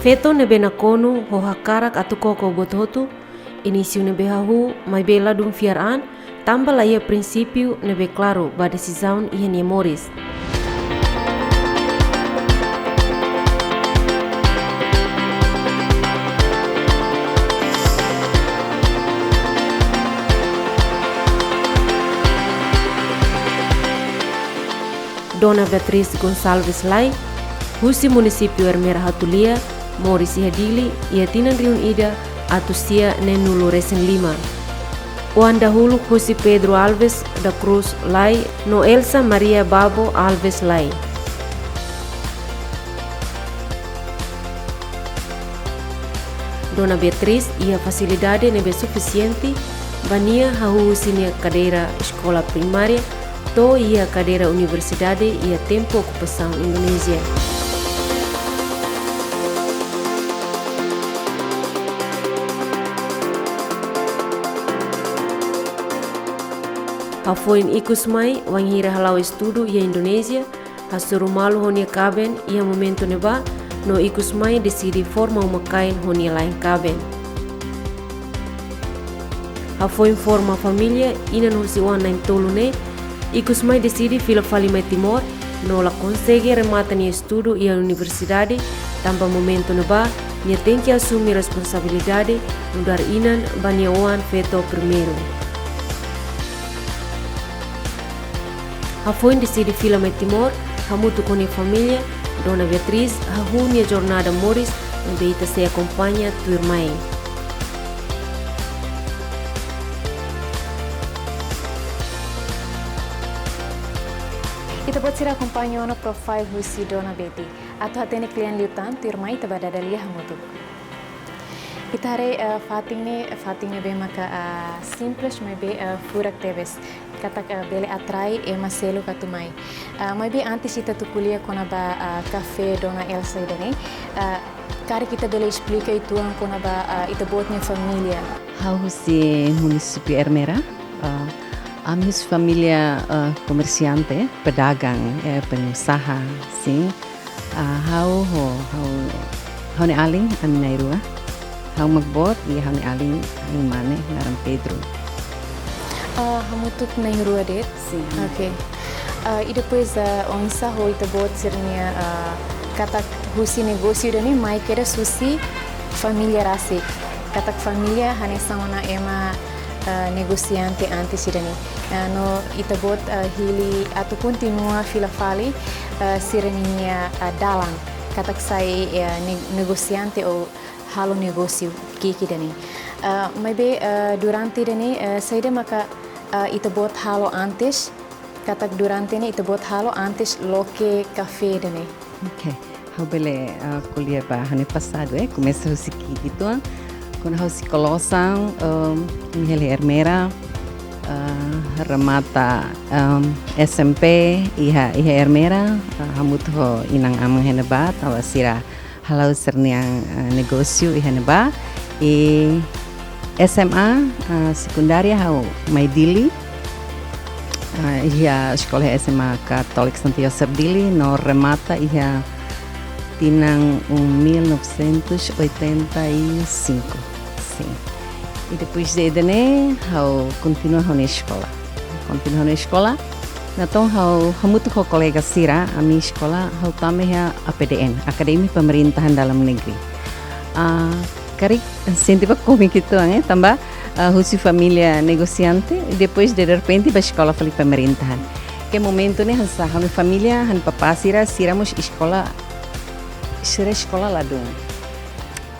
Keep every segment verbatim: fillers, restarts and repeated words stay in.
Neto ne'ebé nakonu ho hakarak atu koko buat hotu, inísiu ne'ebé hahú, maibé ladún fiar an, tanba la iha prinsípiu ne'ebé klaru ba desizaun iha nia moris. Dona Beatriz Gonçalves Lai, husi munisípiu Ermera Hatulia, moris iha Dili, iha tinan rihun ida atus sia neenulu resin lima. Oan dahuluk husi Pedro Alves da Cruz Lai no Elsa Maria Babo Alves Lai. Dona Beatriz iha fasilidade ne'ebé sufisiente ba nia hahú husi nia kadeira eskola primária to'o iha kadeira universidade iha tempu okupasaun Indonézia. Hafoin ikusmai, wainhira hala'o estudu iha Indonézia, hasoru malu ho nia kaben iha momentu ne'ebá, no ikusmai deside forma uma-kain ho nia la'en kaben. Hafoin forma família, inan husi oan na'in-tolu ne'e, ikusmai deside fila fali mai Timor, no la konsege remata nia estudu iha universidade, tanba momentu ne'ebá, nia tenke asume responsabilidade nu'udar inan ba nia oan feto primeiru. Hafoin deside fila mai Timor, hamutuk ho nia família, Dona Beatriz hahú nia jornada moris, ne'ebé ita sei akompaña tuirmai. Ita-boot sira akompaña ona profile husi Dona Betty. Atu hatene kle'an liután, tuirmai ita bá dada lia hamutuk. Ita haree, eh, fatin ne'e, fatin ne'ebé maka, ah, simples, maibé, eh, furak tebes. Katak, eh, bele atrai ema seluk atu mai. Ah, maibé antes ita atu ko'alia kona-ba, ah, kafé Dona Elsa ida-ne'e, ah, karik ita bele esplika uitoan kona-ba, ah, ita-boot nia família. Ha'u husi munisípiu Ermera, ah, ami husi família, ah, komersiante, pedagang, eh, pengusaha, sin. Ah, ha'u ho, ha'u, ha'u-nia alin, ami na'in-rua. Ha'u mak boot, i ha'u-nia alin, alin mane, naran Pedro. Ah, hamutuk na'in-rua de'it? Sin. Oke. Ah, i depois, ah, oinsá ho ita-boot sira-nia, ah, katak husi negósiu ida-ne'e mai kedas husi família rasik. Katak família hanesan ona ema, ah, negosiante antes ida-ne'e. Ah, no ita-boot, ah, hili atu kontinua fila fali, ah, sira-nia, ah, dalan. Katak sai, ah, ne-, negosiante ou halo negósiu ki'ik ida-ne'e. Ah, maibé, ah, durante ida-ne'e, ah, saida maka, ah, ita-boot halo antes, katak durante ne'e ita-boot halo antes loke kafé ida-ne'e. Oke, ha'u bele, ah, ko'alia ba ha'u-nia pasadu, eh, komesa husi ki'ik uitoan. Kuandu ha'u sei klosan, em, ami hela iha Ermera, ah, remata, em, S M P iha, iha Ermera, ah, hamutuk ho inan-aman iha ne'ebá, tanba sira hala'o sira-nian, eh, negósiu iha ne'ebá. I S M A, eh, sekundária ha'u mai Dili. Eh, iha eskola S M A Católica Santo José Dili, no remata iha tinan, um, mil novecentos e oitenta e cinco. Sin. I depois de ida-ne'e, ha'u kontinua ha'u-nia eskola. Kontinua ha'u-nia eskola. Entaun ha'u hamutuk ho kolega sira, ami eskola, ha'u tama iha A P D N, Akademi Pemerintahan Dalam Negeri. Ah, karik sente ba kómiku uitoan, eh, tanba, ah, husi família negosiante, depois de repente bá eskola fali pemerintahan. Ke momentu ne'e hanesan ha'u-nia família, ha'u-nia papá sira, sira mós eskola, sira eskola ladún.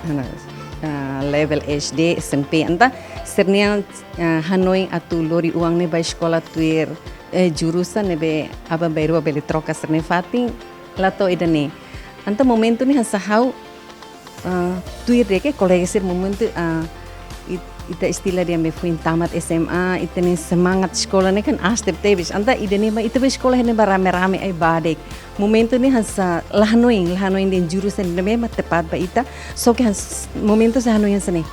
Hanesan, ah, level S D, S M P, entaun sira-nian, ah, hanoin atu lori oan ne'e bá eskola tuir, eh, jurusan ne'ebé aban-bainrua bele troka sira-nia fatin, la to'o ida-ne'e. Entaun momentu ne'e hanesan ha'u, ah, tuir de'it ke kolega sira momentu, ah, it-, ita istilah dehan be foin tamat S M A, ita-nia semangat eskola ne'e kan aas tebetebes. Entaun ida-ne'e mak ita bá eskola iha ne'ebá rame-rame ai badak. Momentu ne'e hanesan la hanoin, la hanoin dehan jurusan ne'ebé mak tepat ba ita. Só ke hanesan momentu sei hanoin hanesan ne'e.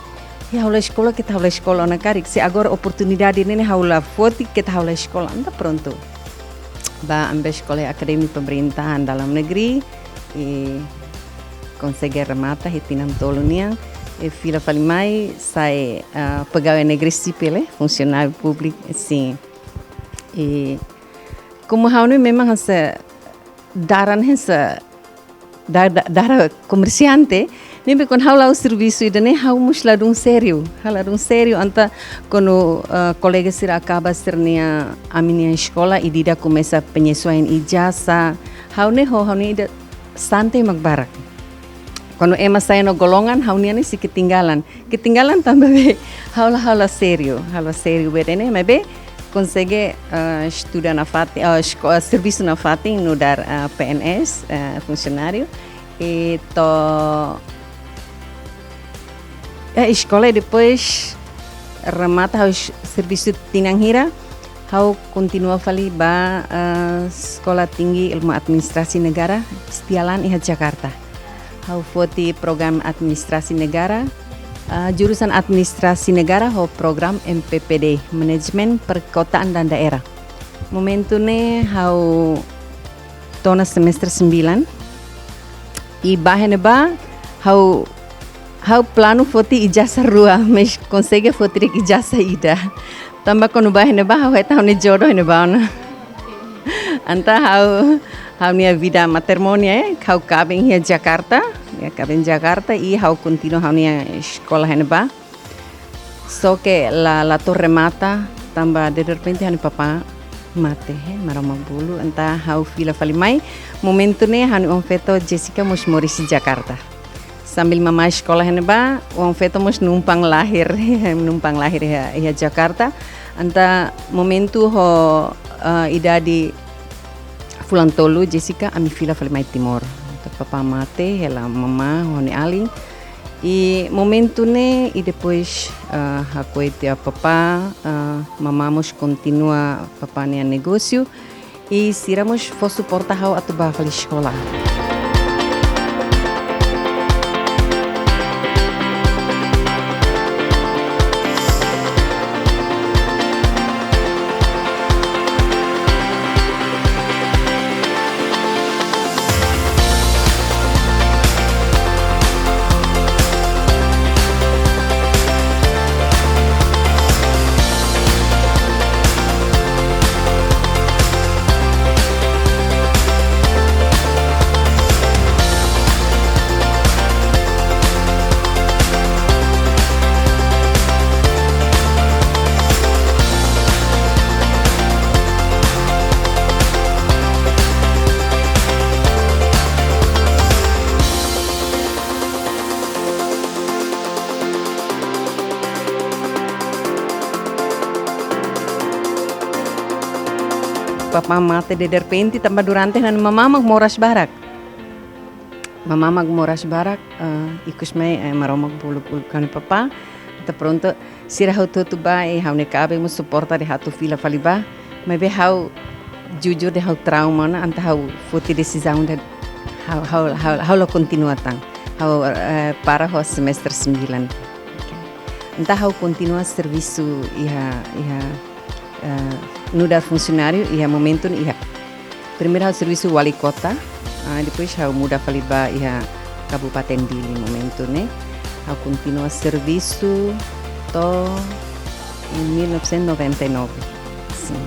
Ya, ha'u la eskola, keta ha'u la eskola ona karik. Se agora oportunidade ne'e ha'u la foti, keta ha'u la eskola. Entaun prontu. Bá, ami bá eskola iha Akademi Pemerintahan Dalam Negeri. I konsege remata iha tinan tolu nian, i fila fali mai sai, ah, pegawai negeri sipil, eh, funsionáriu públiku, sin. I komu ha'u ne'e memang hanesan daran hanesan da-, da-, daran komersiante, ne'ebé kuandu ha'u la'o servisu ida-ne'e ha'u mós ladún sériu, ha'u ladún sériu entaun kuandu, eh, kolega sira akaba sira-nia ami-nia eskola, ida-idak komesa penyesuaian ijazah, ha'u ne'e ho, ha'u ne'e ida santai mak barak. Kuandu ema sai no golongan, ha'u-nian ne'e sei ketinggalan. Ketinggalan tanba be, ha'u la, ha'u la sériu, ha'u la sériu be ne'e, maibé konsege, eh, estuda nafatin, eh, esko-, eh, servisu nafatin nu'udar, eh, P N S, eh, funsionáriu. I to'o, eh, eskola i depois remata ha'u s-, servisu tinan hira, ha'u kontinua fali ba, eh, Sekolah Tinggi Ilmu Administrasi Negara, Stialan iha Jakarta. Ha'u foti program administrasi negara, eh, jurusan administrasi negara ho program M P P D, Manajemen Perkotaan dan Daerah. Momentu ne'e ha'u to'o ona semester sembilan. I ba iha ne'ebá, ha'u, ha'u planu foti ijazah rua, mas konsege foti de'it ijazah ida. Tanba kuandu ba iha ne'ebá, ha'u hetan ha'u-nia jodoh iha ne'ebá ona. Entaun ha'u, ha'u-nia vida matrimóniu, eh, ha'u kaben iha Jakarta, ya, kaben Jakarta, i ha'u kontinua ha'u-nia eskola iha ne'ebá. Só ke la, la to'o remata, tanba derrepente ha'u-nia papá mate, eh, Maromak bolu, entaun ha'u fila fali mai. Momentu ne'e ha'u-nia oan-feto Jessica mós moris iha Jakarta. Sambil mamá eskola iha ne'ebá, oan-feto mós numpang lahir, numpang lahir iha, iha Jakarta. Entaun momentu ho, eh, idade fulan tolu, Jessica, ami fila fali mai Timor. Entaun papá mate, hela mamá ho nia alin. I momentu ne'e, i depois, ah, hako'it tiha papá, ah, mamá mós kontinua papá nia negósiu. I sira mós fó suporta ha'u atu ba fali eskola. Papá mate derrepente, tanba durante ne'e mamá mak moras barak. Mamá mak moras barak, eh, ikus mai, eh, Maromak bolu, bolu ha'u-nia papá. Entaun prontu, sira hotu-hotu ba, i ha'u-nia kaben mós suporta de'it ha'u atu fila fali ba. Maibé ha'u jujur de'it ha'u trauma ona, entaun ha'u foti desizaun de'it ha'u, ha'u, ha'u, ha'u la kontinua tan. Ha'u, eh, para ho semester sembilan. Entaun ha'u kontinua servisu iha, iha, eh, nu'udar funsionáriu iha momentu ne'e iha. Primeiru ha'u servisu wali kota, ah, depois ha'u muda fali ba iha Kabupaten Dili momentu ne'e. Ha'u kontinua servisu to'o iha mil novecentos e noventa e nove. Sin.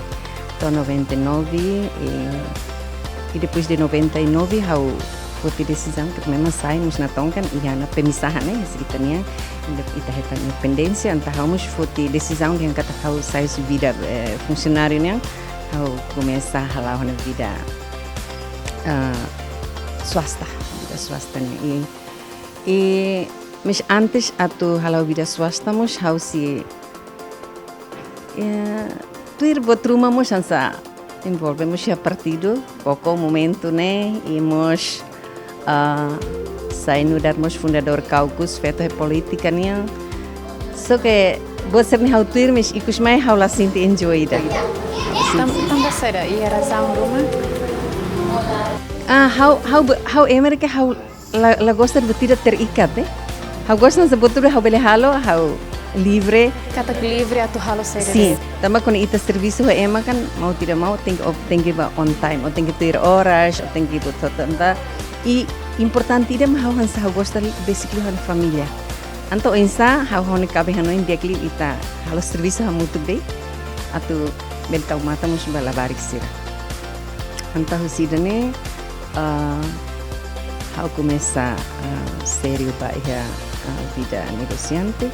To'o noventa e nove, eh, i depois de noventa e nove, ha'u foti desizaun, porque memang sai mós natoon kan, iha ona pemisahan, eh, se ita-nian, ita, ita hetan independénsia, entaun ha'u mós foti desizaun dehan katak ha'u sai husi vida, eh, funsionáriu nian, ha'u komesa hala'o ha'u-nia vida, eh, swasta, vida swasta nian. I, i, mas antes atu hala'o vida swasta mós ha'u sei, eh, tuir buat ruma mós hanesan envolve mós iha partidu, koko momentu ne'e, i mós, ah, sai nu'udar mós fundadór Kaukus, feto iha polítika nian. Só ke buat sira-ne'e ha'u tuir, mas ikus mai ha'u la sente enjoy ida. Tan-, tanba saida, iha razaun ruma? Ah, ha'u, ha'u be-, ha'u ema ne'e ke ha'u la, la gosta de buat ida terikat, eh. Ha'u gosta hanesan buat ida ha'u bele halo, ha'u livre. Katak livre atu halo saida. Sin, de'it. Tanba kuandu ita servisu ho ema kan, mau tidak mau, tenke, ó tenke ba on time, ó tenke tuir oras, ó tenke buat hotu entaun. I importante ida mak ha'u hanesan ha'u gosta besik liu ha'u-nia família. Entaun oinsá ha'u, ha'u-nia kaben hanoin di'ak liu ita halo servisu hamutuk de'it atu bele tau matan mós ba labarik sira. Entaun husi ida-ne'e, ah, ha'u komesa, ah, sériu ba iha, ah, vida negosiante.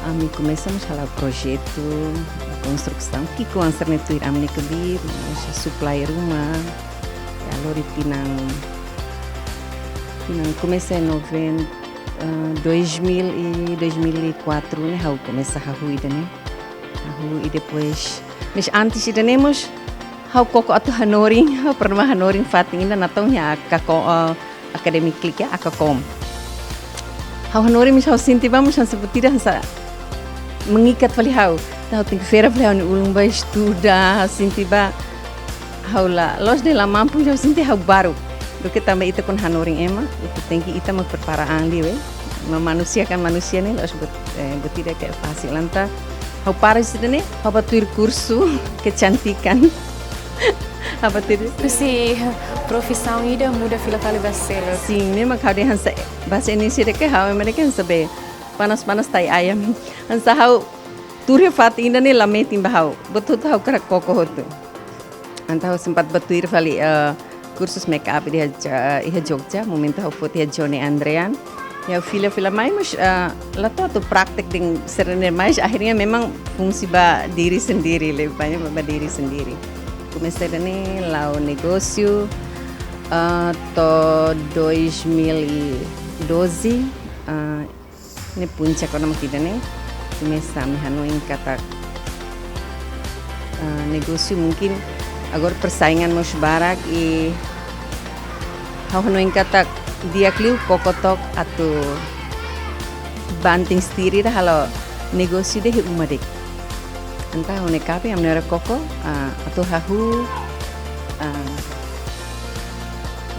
Ami komesa mós hala'o projetu konstrusaun, ki'ikoan sira-ne'e tuir ami-nia kbiit, mós supplier ruma. Ya, lori tinan, tinan komesa iha noventa, ah, dois mil e, dois mil e quatro ne'e ha'u komesa hahú ida-ne'e. Hahú i depois, mas antes ida-ne'e mós ha'u koko atu hanorin, ha'u pernah hanorin fatin ida natoon iha Akako, eh, Academy Click ya, Akakom. Ha'u hanorin mós ha'u sente ba mós hanesan buat ida hanesan mengikat fali ha'u. Entaun ha'u tenke fera fali ha'u-nia ulun ba estuda, ha'u sente ba ha'u la, la'ós de'it la mampu, ha'u sente ha'u baruk. Duké tanba ita kuandu hanorin ema, ita tenke ita mak prepara an liu, eh. Memanusiakan manusia ne'e la'ós buat, eh, buat ida ke fasil. Entaun ha'u para husi ida-ne'e, ha'u bá tuir kursu kecantikan. Ha'u bá tuir. Husi profisaun ida muda fila fali ba seluk. Sin, memang ha'u dehan hanesan, bahasa Indonesia de'it ke ha'u, mereka hanesan be panas-panas tai ayam. Hanesan ha'u tuur iha fatin ida-ne'e la metin ba ha'u. Buat hotu ha'u hakarak koko hotu. Entaun ha'u sempat bá tuir fali, eh, kursus make up iha Ja-, iha Jogja, momentu ha'u foti iha Johnny Andrean. Ya, ha'u fila-fila mai mós, eh, la to'o atu praktek de'it sira-ne'e, mas akhirnya memang fungsi ba diri sendiri, lebih banyak ba diri sendiri. Komesa ida-ne'e la'o negósiu, eh, to'o dois mil e doze, eh, ne'e puncak ona mak ida-ne'e. Komesa ami hanoin katak, ah, negósiu mungkin agora persaingan mós barak i ha'u hanoin katak di'ak liu koko took atu banting setir ida halo negósiu de'it iha uma de'it. Entaun ha'u-nia kaben ami na'in-rua koko, ah, atu hahú, ah,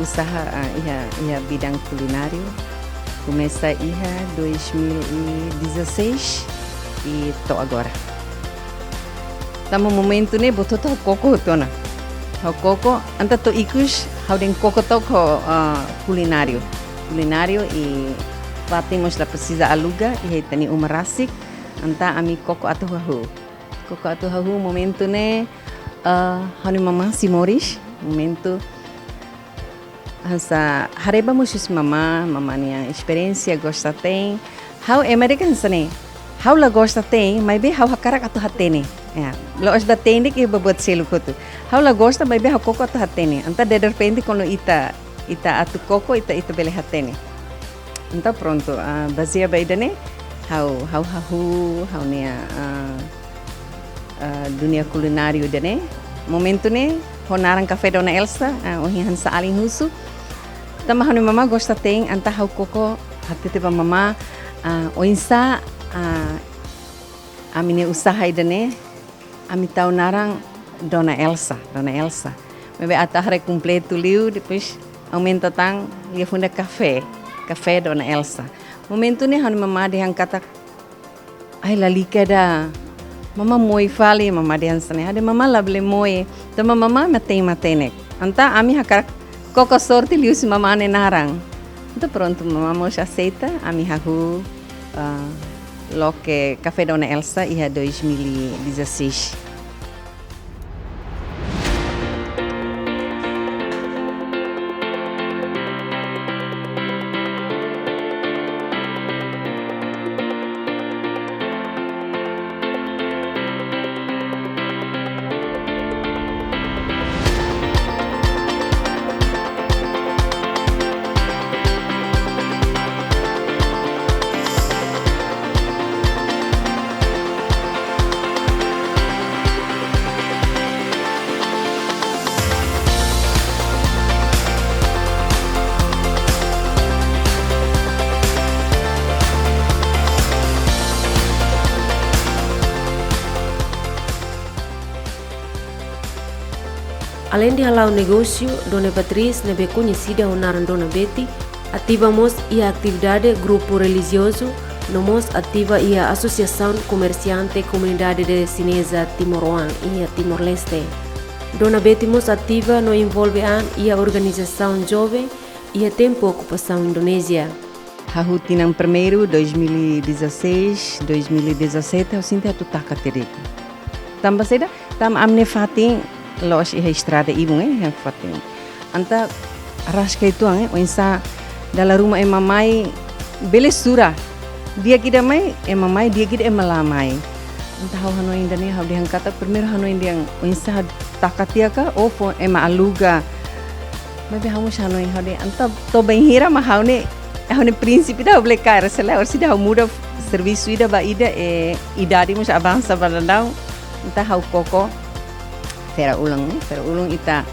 usaha, ah, iha, iha bidang kulináriu. Komesa iha dois mil e dezasseis i to'o agora. Tanba momentu ne'e buat hotu ha'u koko hotu ona. Ha'u koko, entaun to'o ikus ha'u dehan koko took ho, ah, kulináriu. Kulináriu i fatin mós la presiza aluga, iha ita-nia uma rasik, entaun ami koko atu hahú. Koko atu hahú momentu ne'e, eh, ha'u-nia mamá sei moris, momentu hanesan haree ba mós husi mamá, mamá nia esperiénsia gosta te'in. Ha'u ema de'it hanesan ne'e. Ha'u la gosta te'in, maibé ha'u hakarak atu hatene. Ya, la'ós de'it te'in de'it ke ba buat seluk hotu. Ha'u la gosta, maibé ha'u koko atu hatene. Entaun de repente kuandu ita, ita atu koko, ita, ita bele hatene. Entaun prontu, ah, bazeia ba ida-ne'e, ha'u, ha'u hahú, ha'u-nia, ah, ah, dunia kulináriu ida-ne'e. Momentu ne'e, ho naran Café Dona Elsa, ah, ohin hanesan alin husu. Tanba ha'u-nia mamá gosta te'in, entaun ha'u koko hatete ba mamá, ah, oinsá, ah, ami-nia usaha ida-ne'e, ami tau naran Dona Elsa, Dona Elsa. Maibé atu haree kompletu liu, depois aumenta tan, liafuan ida kafé, Café Dona Elsa. Momentu ne'e ha'u-nia mamá dehan katak, ai lalika ida, mamá moe fali, mamá dehan hanesan ne'e, ha'u dehan mamá labele moe, tanba mamá matenek-matenek. Entaun ami hakarak koko sorte liuhusi mamá nia naran. Entaun prontu, mamá mós aseita, ami hahú, ah, loke Café Dona Elsa iha dois mil e dezasseis. Aleinde hala'o negósiu, Dona Beatriz ne'ebé koñesida ho naran Dona Beti, ativa mós iha atividade grupu relijiozu, no mós ativa iha Asosiasaun Komersiante Komunidade de Xineza Timoroan iha Timor-Leste. Dona Beti mós ativa no envolve an iha organizasaun joven, iha tempu okupasaun Indonézia. Hahú tinan primeiru, dois mil e dezasseis, dois mil e dezassete, ha'u sente atu taka tiha de'it. Tanba saida, tanba ami-nia fatin la'ós iha estrada ibun, eh, iha fatin. Entaun araska uitoan, eh, oinsá dala ruma ema mai bele sura. Di'ak ida mai, ema mai, di'ak ida ema la mai. Entaun ha'u hanoin ida-ne'e, ha'u dehan katak primeiru hanoin dehan oinsá taka tiha ka, ou fó ema aluga. Maibé ha'u mós hanoin ha'u dehan, entaun to'o bainhira mak ha'u-nia, ha'u-nia prinsípiu ida ha'u bele kaer, se lae, orsida ha'u muda servisu ida ba ida, eh, idade mós avansa ba daudaun. Entaun ha'u koko fera ulun, eh, fera ulun ita,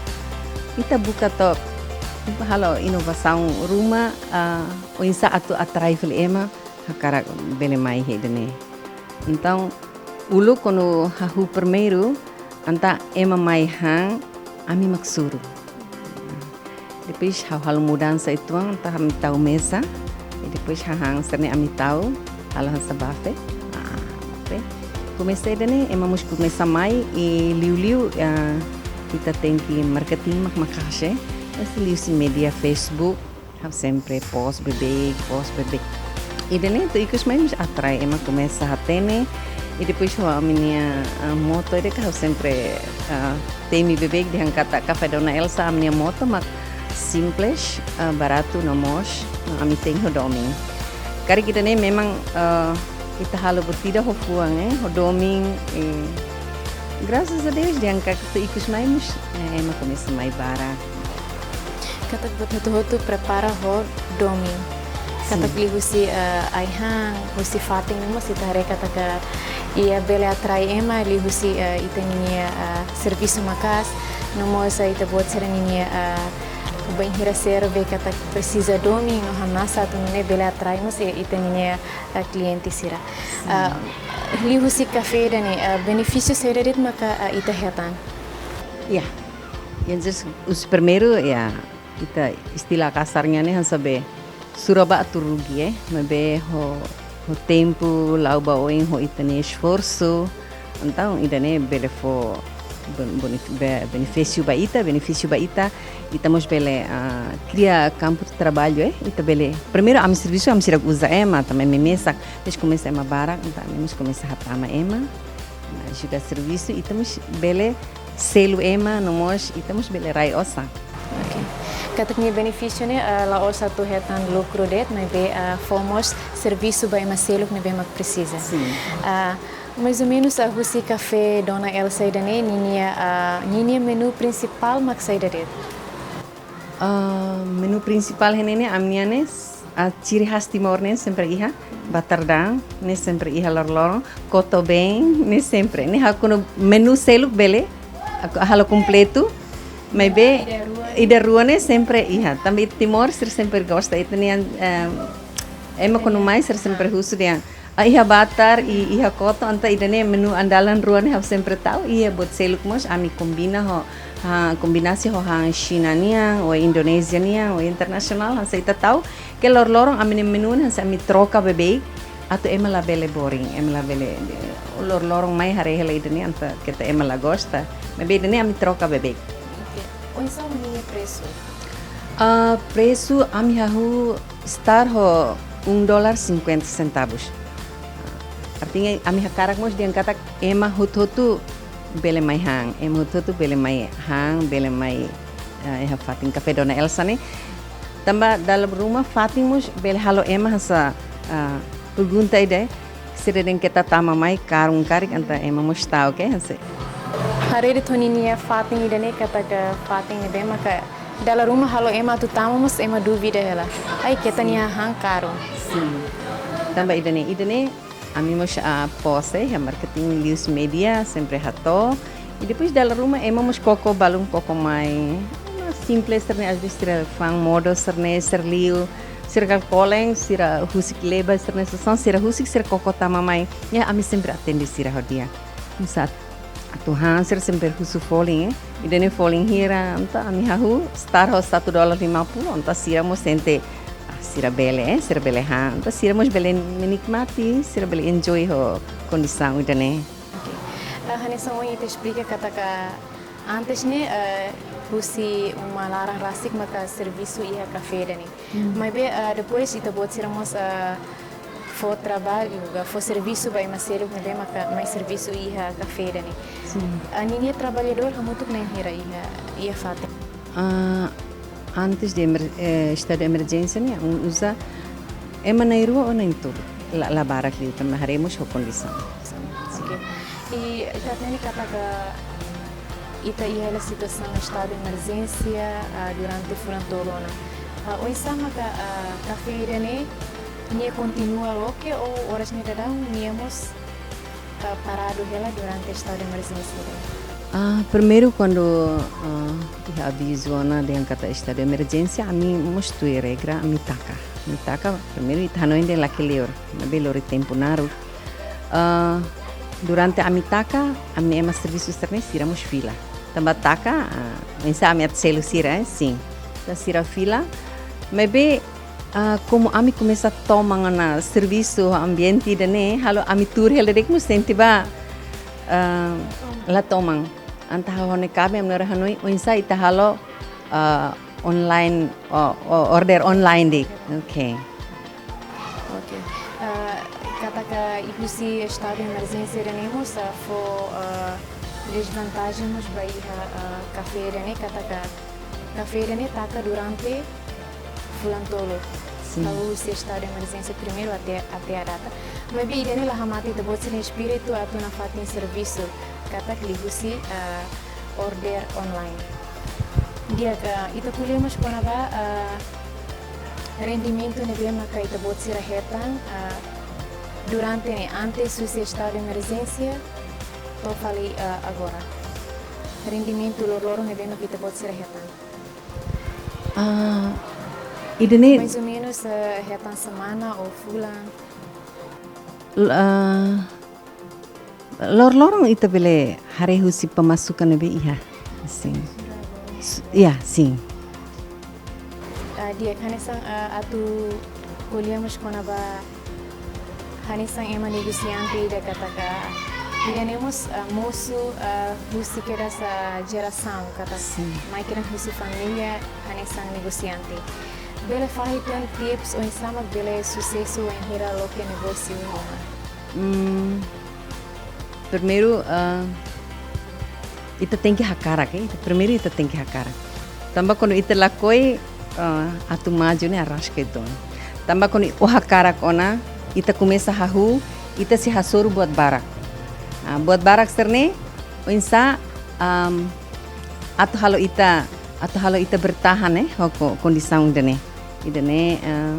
ita buka to'o halo inovasaun ruma, ah, oinsá atu atrai fali ema hakarak bele mai iha ida-ne'e. Entaun, uluk kuandu hahú primeiru, entaun ema mai han, ami mak suru. Depois ha'u halo mudansa uitoan, entaun ami tau meza. I depois hahán sira-ne'e ami tau, halo hanesan buffet. Ah, buffet. Komesa ida-ne'e, ema mós komesa mai, i liuliu, ah, ita tenke marketing mak maka'as. Entaun liuhusi média Facebook, ha'u sempre post beibeik, post beibeik. Ida-ne'e to'o ikus mai mós atrai, ema komesa hatene. I depois ho ami-nia, ah, moto ida ke ha'u sempre, ah, temi beibeik dehan katak Café Dona Elsa, ami-nia moto mak simples, ah, baratu no mós, ah, ami tenke ho domin. Karik ida-ne'e memang, ah, ita halo buat ida ho fuan, eh, ho domin, eh, graças a Deus, dehan katak to'o ikus mai mós, eh, ema komesa mai barak. Katak buat hotu-hotu prepara ho domin. Katak, sin, liuhusi, eh, ai-han, husi fatin mós ita haree katak iha bele atrai ema, liuhusi, eh, ita-nia, eh, servisu maka'as, no mós, eh, ita-boot sira-nia, eh, bainhira serve katak presiza domin no hamnasa atu nune'e bele atrai mós, eh, ita-nia, eh, kliente sira. Sin. Eh, liuhusi kafé ida-ne'e, eh, benefísiu saida de'it maka, eh, ita hetan? Ya, yang jelas, husi primeiru, ya, ita istilah kasarnya ne'e hanesan be sura ba atu rugi, eh, maibé ho, ho tempu, la'o ba oin ho ita-nia esforsu. Entaun ida-ne'e bele fó ben-, bonif-, be-, benefísiu ba ita, benefísiu ba ita. Ita mós bele, ah, kria kampu traballu, eh. Ita bele, primeiru ami servisu, ami seidauk uza ema, tanba ami mesak. Depois komesa ema barak, entaun ami mós komesa hatama ema. Ajuda servisu, ita mós bele selu ema, no mós ita mós bele rai osan. Ok. Katak nia benefísiu ne'e, eh, la'ós atu hetan lukru de'it, maibé, eh, fó mós servisu ba ema seluk ne'ebé mak presiza. Sin. Ah, mais ou menos, ah, husi Café Dona Elsa ida-ne'e, ninia, ah, ninia menu prinsipál mak saida de'it? Ah, menu prinsipál iha ne'e ne'e, ami-nia ne'e, ah, ciri khas Timor ne'e sempre iha, batardang ne'e sempre iha loroloron, koto been ne'e sempre. Ne'e ha'u kuandu menu seluk bele, ha'u halo kompletu, maibé ida rua ne'e sempre iha. Tanba Timor sira sempre gosta, ita-nia, em, ema kuandu mai sira sempre husu dehan, ah, iha batar, i iha koto, entaun ida-ne'e menu andalan rua ne'e ha'u sempre tau, iha buat seluk mós, ami kombina ho, ha, kombinasi ho han Xina nian, ou Indonézia nian, ou internasionál, hanesan ita tau, ke loroloron ami-nia menu ne'e hanesan ami troka beibeik, atu ema labele boring, ema labele, eh, loroloron mai haree hela ida-ne'e entaun keta ema la gosta, maibé ida-ne'e ami troka beibeik. Ok. Oinsá ninia presu? Ah, presu ami hahú start ho um dólar cinquenta centavos. Artinya, ami hakarak mós dehan katak ema hotu-hotu bele mai han, ema hotu-hotu bele mai han, bele mai, eh, iha fatin Café Dona Elsa ne'e. Tanba dala ruma fatin mós bele halo ema hanesan, ah, pergunta ida, sira dehan keta tama mai karun karik entaun ema mós tau, ok? Hanesan. Haree de'it ho ninia fatin ida-ne'e katak fatin ne'ebé maka dala ruma halo ema atu tama mós ema dúvida hela. Ai, keta, sin, nia han karun. Sin. Tanba ida-ne'e, ida-ne'e ami mós, ah, post, eh, iha marketing liuhusi média, sempre hato'o. I depois dala ruma ema mós koko balun koko mai. Ema simples sira-ne'e, às vezes sira fa'an modo sira-ne'e, sira liu, sira kal kolen, sira husik leba sira-ne'e, sasán sira husik, sira koko tama mai. Ya, ami sempre atende sira ho di'ak. Misal atu han, sira sempre husu folin, eh. Ida-ne'e folin hira, entaun ami hahú start ho satu dolar lima puluh, entaun sira mós sente, ah, sira bele, eh, sira bele han, entaun sira mós bele menikmati, sira bele enjoy ho kondisaun ida-ne'e. Ok. Ah, hanesan ohin ita esplika katak antes ne'e, eh, husi uma laran rasik maka servisu iha kafé ida-ne'e. Hmm. Maibé, ah, depois ita-boot sira mós, ah, fó traballu, ka fó servisu ba ema seluk ne'ebé maka mai servisu iha kafé ida-ne'e. Sin. Ah, ninia traballadór hamutuk na'in hira iha, iha fatin? Ah, antes de emer-, eh, estadu de emerjénsia ne'e, un uza ema na'in rua ou na'in tolu. La, la barak liu tanba haree mós ho kondisaun. Oke. I ita hatene katak ita iha hela situasaun estadu de emerjénsia, ah, durante fulan tolu ona. Ah, oinsá maka, ah, kafé ida-ne'e, nia kontinua loke ou oras ne'e daudaun nia mós, ah, paradu hela durante estadu de emerjénsia ida-ne'e? Ah, primeiru kuandu, ah, iha avizu ona dehan katak estadu de emerjénsia, ami mós tuir regra, ami taka. Ami taka, primeiru ita hanoin dehan lakleur, maibé lori tempu naruk. Ah, durante ami taka, ami ema servisu sira-ne'e sira mós fila. Tanba taka, ah, oinsá ami atu selu sira, eh, sin. Entaun sira fila, maibé, ah, komu ami komesa toman ona servisu ambiente ida-ne'e, halo ami tuur hela de'it mós sente ba, ah, la toman. Entaun ha'u ho ha'u-nia kaben ami lori hanoin, oinsá ita halo, ah, online, o, o, order online de'it. Oke. Oke. Ah, katak husi estadu de emerjénsia ida-ne'e mós, ah, fó, ah, dezvantajen mós ba iha, ah, kafé ida-ne'e, katak kafé ida-ne'e taka durante fulan tolu. Sin. Hahú husi estadu de emerjénsia primeiru até, até à data. Maibé ida-ne'e la hamate ita-boot sira-nia espíritu atu nafatin servisu, katak liuhusi, ah, order online. Di'ak, ita ko'alia mós kona-ba, ah, rendimentu ne'ebé maka ita-boot sira hetan, ah, durante ne'e, antes husi estadu de emerjénsia, to'o fali, ah, agora. Rendimentu loroloron ne'ebé maka ita-boot sira hetan? Ah, ida-ne'e mais ou menus, eh, hetan semana ou fulan? L-, ah, loroloron ita bele haree husi pemasukan ne'ebé iha. Sin. S-, ya, sin. Ah, di'ak, hanesan, ah, atu ko'alia mós kona-ba hanesan ema negosiante ida katak ida-ne'e mós, ah, mosu, ah, husi kedas, ah, jerasaun katak sin, mai kedas husi família hanesan negosiante. Bele fahe tips oinsá mak bele susesu wainhira loke negósiu ruma? Hmm, primeiru, ah, ita tenke hakarak, eh. Ita, primeiru ita tenke hakarak. Tanba kuandu ita lakohi, ah, atu maju ne'e araska uitoan. Tanba kuandu ó hakarak ona, ita komesa hahú, ita sei hasoru buat barak. Ah, buat barak sira-ne'e, oinsá, am, atu halo ita, atu halo ita bertahan, eh, ho ko-, kondisaun ida-ne'e. Ida-ne'e, ah,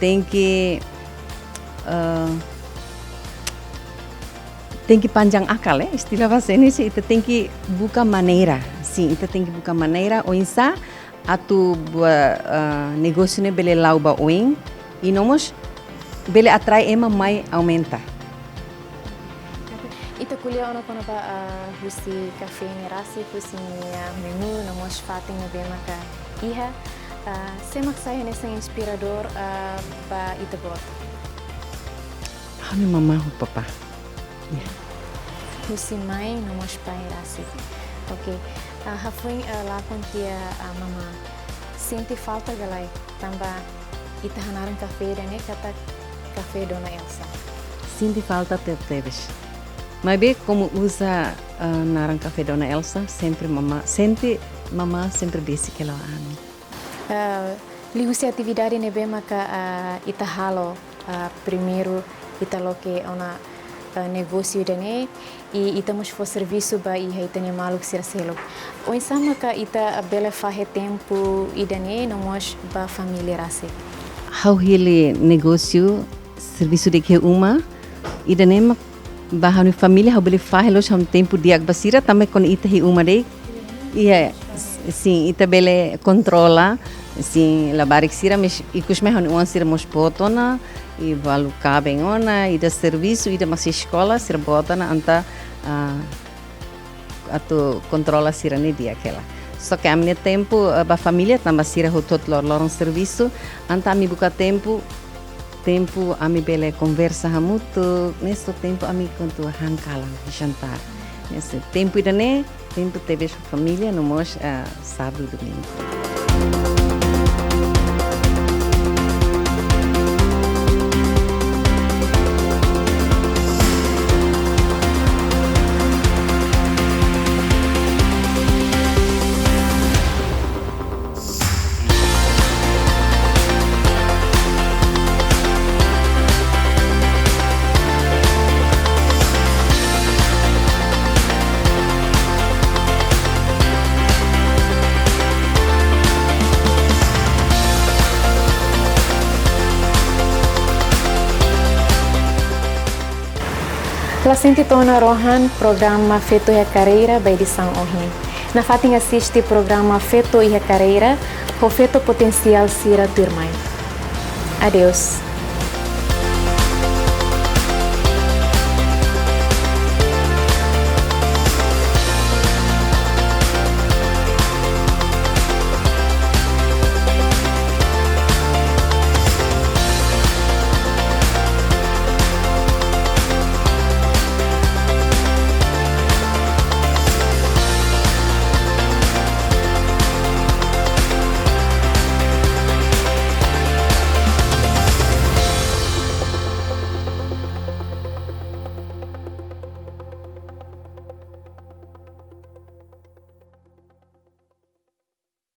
tenke, ah, tenke panjang akal, eh, istilah bahasa Indonesia, ita tenke buka maneira. Sin, ita tenke buka maneira oinsá atu buat, eh, negósiu ne'e bele la'o ba oin, i no mós bele atrai ema mai aumenta. Ita ko'alia ona kona-ba, eh, husi kafé ne'e rasik, husi nia menu, no mós fatin ne'ebé maka iha, eh, sé mak sai hanesan inspiradór, eh, ba ita-boot? Ha'u-nia mamá ho papá. Ya. Husi mãe no mós pai rasik. Oke. Ah, hafoin, ah, lakon tiha, ah, mamá. Sente falta ka lae tanba ita hanaran kafé ida-ne'e katak Kafé Dona Elsa? Sente falta tebetebes. Maibé komu uza, ah, naran Kafé Dona Elsa, sempre mamá, sempre mamá sempre besik hela ho ami. Ah, liuhusi atividade ne'ebé maka, ah, ita halo, ah, primeiru ita loke ona, ah, negósiu ida-ne'e, i ita mós fó servisu ba iha ita-nia maluk sira seluk. Oinsá maka ita bele fahe tempu ida-ne'e no mós ba família rasik? Ha'u hili negósiu servisu de'it iha uma, ida-ne'e mak ba ha'u-nia família ha'u bele fahe loos ha'u-nia tempu di'ak ba sira, tanba kuandu ita iha uma de'it. Iya, s-, sin, ita bele kontrola, sin, labarik sira, mas ikus mai ha'u-nia oan sira mós boot ona, i balu kaben ona, ida servisu, ida mós eskola, sira boot ona, entaun, ah, atu kontrola sira-ne'e di'ak hela. Só ke ami-nia tempu, eh, ba família, tanba sira hotu-hotu loroloron servisu, entaun ami buka tempu, tempu ami bele konversa hamutuk, ne'e só tempu ami kuandu han kalan, jantar. Esse tempu ida-ne'e, tempu tebes família, no mós, ah, sábadu, domingu. La sente to'o ona rohan programa Feto iha Karreira ba edisaun ohin. Nafatin asiste programa Feto iha Karreira ho feto potensiál sira tuirmai. Adeus.